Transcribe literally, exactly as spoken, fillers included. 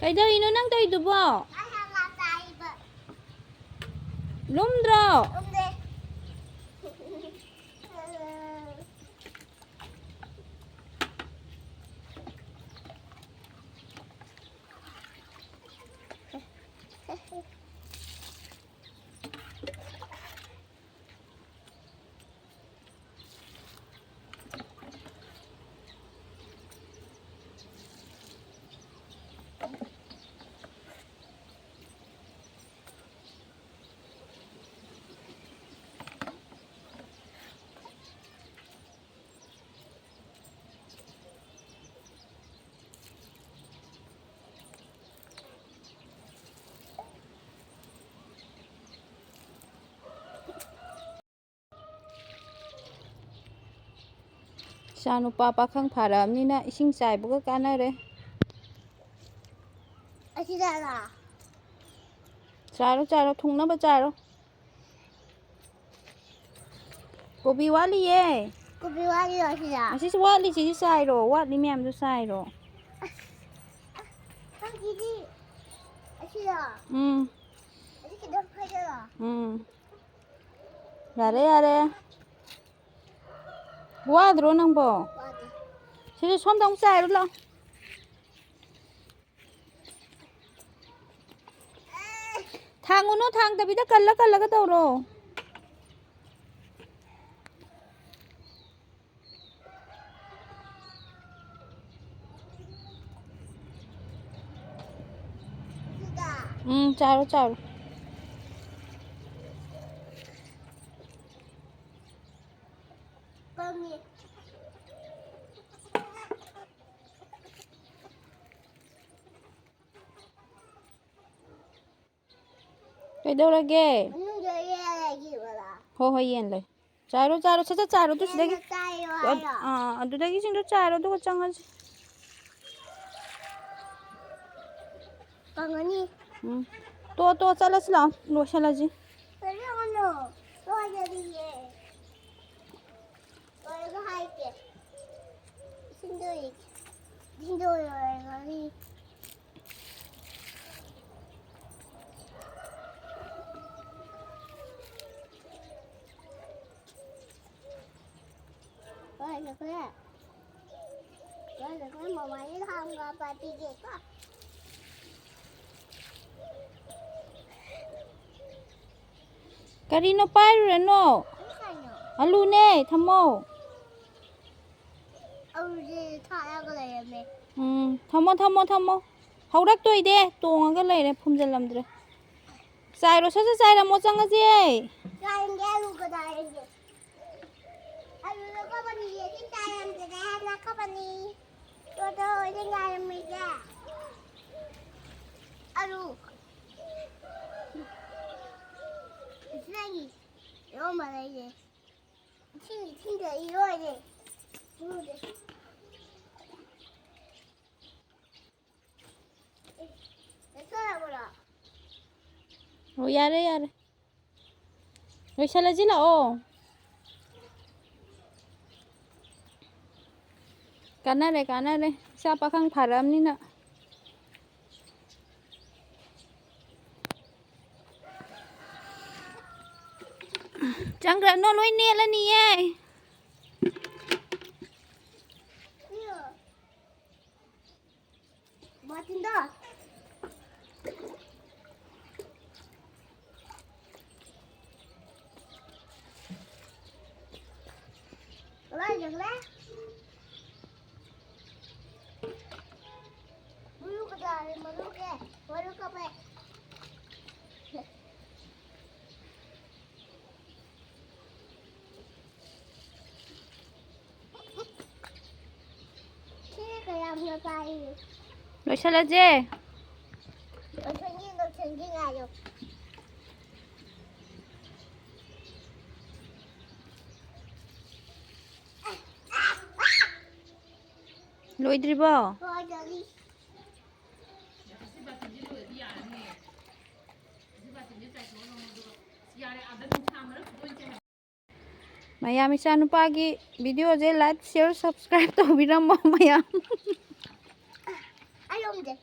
ꯀꯩꯗꯧꯔꯤꯅꯣ ꯅꯪ ꯇꯧꯔꯤꯗꯨꯕꯣ? ꯂꯨꯝꯗ꯭ꯔꯣ? ꯏꯆꯥ ꯅꯨꯄꯥ ꯄꯥꯈꯪ ꯐꯥꯔꯛꯑꯕꯅꯤꯅ ꯏꯁꯤꯡ ꯆꯥꯏꯕꯒ ꯀꯥꯟꯅꯔꯦ꯫ ꯑꯁꯤꯗꯔꯣ? ꯆꯥꯔꯣ, ꯆꯥꯔꯣ, ꯊꯨꯡꯅꯕ ꯆꯥꯔꯣ꯫ ꯀꯣꯕꯤ ꯋꯥꯠꯂꯤꯌꯦ꯫ ꯀꯣꯕꯤ ꯋꯥꯠꯂꯤꯔꯣ ꯁꯤꯗ? ꯑꯁꯤꯁꯨ ꯋꯥꯠꯂꯤꯁꯤꯁꯨ ꯆꯥꯏꯔꯣ, ꯋꯥꯠꯂꯤ ꯃꯌꯥꯝꯗꯨ ꯆꯥꯏꯔꯣ꯫ ꯑꯁꯤꯗꯤ, ꯑꯁꯤꯔꯣ? ꯎꯝ꯫ ꯑꯁꯤ ꯈꯤꯇꯪ ꯐꯩꯗꯔꯣ? ꯎꯝ꯫ ꯌꯥꯔꯦ, ꯌꯥꯔꯦ꯫ ꯋꯥꯗ꯭ꯔꯣ ꯅꯪꯕꯣ? ꯋꯥꯗꯦ꯫ ꯁꯤꯗꯤ ꯁꯣꯝꯗ ꯑꯃꯨꯛ ꯆꯥꯏꯔꯨ ꯂꯥꯎ꯫ ꯊꯥꯡꯉꯨꯅꯨ, ꯊꯥꯡꯗꯕꯤꯗ ꯀꯜꯂ ꯀꯜꯂꯒ ꯇꯧꯔꯣ꯫ ꯎꯝ, ꯆꯥꯔꯣ, ꯆꯥꯔꯣ꯫ ꯀꯪꯉꯦ꯫ ꯀꯩꯗꯧꯔꯒꯦ? ꯃꯅꯨꯡꯗ ꯌꯦꯟ ꯂꯩꯈꯤꯕ꯭ꯔꯥ? ꯍꯣꯏ, ꯍꯣꯏ, ꯌꯦꯟ ꯂꯩ꯫ ꯆꯥꯔꯣ, ꯆꯥꯔꯣ, ꯁꯠ ꯁꯠ ꯆꯥꯔꯣ, ꯑꯗꯨ ꯁꯤꯗꯒꯤ꯫ ꯌꯦꯟꯗꯣ ꯆꯥꯏꯌꯣ ꯑ-, ꯍꯥꯏꯔꯣ? ꯑꯥ, ꯑꯗꯨꯗꯒꯤꯁꯤꯡꯗꯣ ꯆꯥꯔꯣ, ꯑꯗꯨꯒ ꯆꯪꯉꯁꯤ꯫ ꯀꯪꯉꯅꯤ꯫ ꯎꯝ꯫ ꯇꯣ, ꯇꯣ, ꯆꯠꯂꯁꯤ ꯂꯥꯛꯑꯣ, ꯂꯣꯏꯁꯤꯜꯂꯁꯤ꯫ ꯀꯔꯤꯅꯣ? ꯂꯣꯏꯗꯔꯤꯌꯦ꯫ ꯂꯣꯏꯔꯒ ꯍꯥꯏꯒꯦ꯫ ꯏꯁꯤꯡꯗꯣ ꯏ-, ꯏꯁꯤꯡꯗꯣ ꯂꯣꯏꯔꯒꯗꯤ꯫ ꯂꯣꯏꯈ꯭ꯔꯦ꯫ ꯂꯣꯏꯈ꯭ꯔꯦ, ꯃꯃꯥꯒꯤ ꯊꯥꯡꯒ ꯄꯥꯏꯕꯤꯒꯦꯀꯣ꯫ ꯀꯔꯤꯅꯣ ꯄꯥꯏꯔꯨꯔꯅꯣ? ꯀꯔꯤ ꯄꯥꯏꯅꯣ? ꯑꯂꯨꯅꯦ, ꯊꯝꯃꯣ꯫ ꯑꯂꯨꯁꯦ ꯊꯥꯔꯒ ꯂꯩꯔꯝꯃꯦ꯫ ꯎꯝ, ꯊꯝꯃꯣ, ꯊꯝꯃꯣ, ꯊꯝꯃꯣ꯫ ꯍꯧꯔꯛꯇꯣꯏꯗꯦ, ꯇꯣꯡꯉꯒ ꯂꯩꯔꯦ, ꯐꯨꯝꯖꯤꯜꯂꯝꯗ꯭ꯔꯦ꯫ ꯆꯥꯏꯔꯣ, ꯁꯠ ꯁꯠ ꯆꯥꯏꯔꯝꯃꯣ, ꯆꯪꯉꯁꯦ꯫ ꯆꯥꯏꯔꯝꯒꯦ, ꯑꯂꯨ ꯀꯗꯥꯏꯗꯒꯤ? ꯑꯂꯨꯗꯣ ꯀꯕꯅꯤ ꯌꯦꯡꯉꯤ ꯆꯥꯏꯔꯝꯗ꯭ꯔꯦ ꯍꯥꯏꯅ ꯀꯕꯅꯤ꯫ ꯇꯣ, ꯇꯣ, ꯍꯣꯏꯗ ꯉꯥꯏꯔꯝꯃꯤꯁꯦ꯫ ꯑꯂꯨ꯫ ꯏꯆꯦꯒꯤ ꯏꯔꯣꯝꯕ ꯂꯩꯔꯦ꯫ ꯏꯁꯤꯡ, ꯏꯁꯤꯡꯗ ꯏꯔꯣꯏꯔꯦ꯫ ꯏꯔꯨꯗꯦ꯫ ꯂꯣꯏꯁꯜꯂꯕ꯭ꯔꯣ? ꯑꯣ, ꯌꯥꯔꯦ, ꯌꯥꯔꯦ꯫ ꯂꯣꯏꯁꯜꯂꯁꯤ ꯂꯥꯛꯑꯣ꯫ ꯀꯥꯟꯅꯔꯦ, ꯀꯥꯟꯅꯔꯦ꯫ ꯏꯆꯥ ꯄꯥꯈꯪ ꯐꯔꯛꯑꯕꯅꯤꯅ꯫ ꯆꯪꯈ꯭ꯔꯅꯣ, ꯂꯣꯏ ꯅꯦꯠꯂꯅꯤꯌꯦ꯫ ꯕꯥꯇꯤꯟꯗꯣ꯫ ꯀꯃꯥꯏ ꯇꯧꯈ꯭ꯔꯦ? ꯃꯔꯨ ꯀꯗꯥꯏ? ꯃꯔꯨ ꯀꯦ? ꯃꯔꯨ ꯀꯞꯄꯦ꯫ ꯁꯤꯅ ꯀꯌꯥꯝꯅ ꯄꯥꯏꯔꯤ? ꯂꯣꯏꯁꯜꯂꯁꯦ꯫ ꯂꯣꯏꯁꯟꯒꯤ, ꯂꯣꯏꯁꯟꯒꯤ ꯉꯥꯏꯌꯣ꯫ ꯂꯣꯏꯗ꯭ꯔꯤꯕꯣ? ꯂꯣꯏꯗ꯭ꯔꯤ꯫ ꯃꯌꯥꯝ, ꯏꯆꯥꯅꯨꯄꯥꯒꯤ video ꯁꯦ like, share, subscribe ꯇꯧꯕꯤꯔꯝꯃꯣ ꯃꯌꯥꯝ꯫ ꯑꯩ ꯂꯧꯗꯦ꯫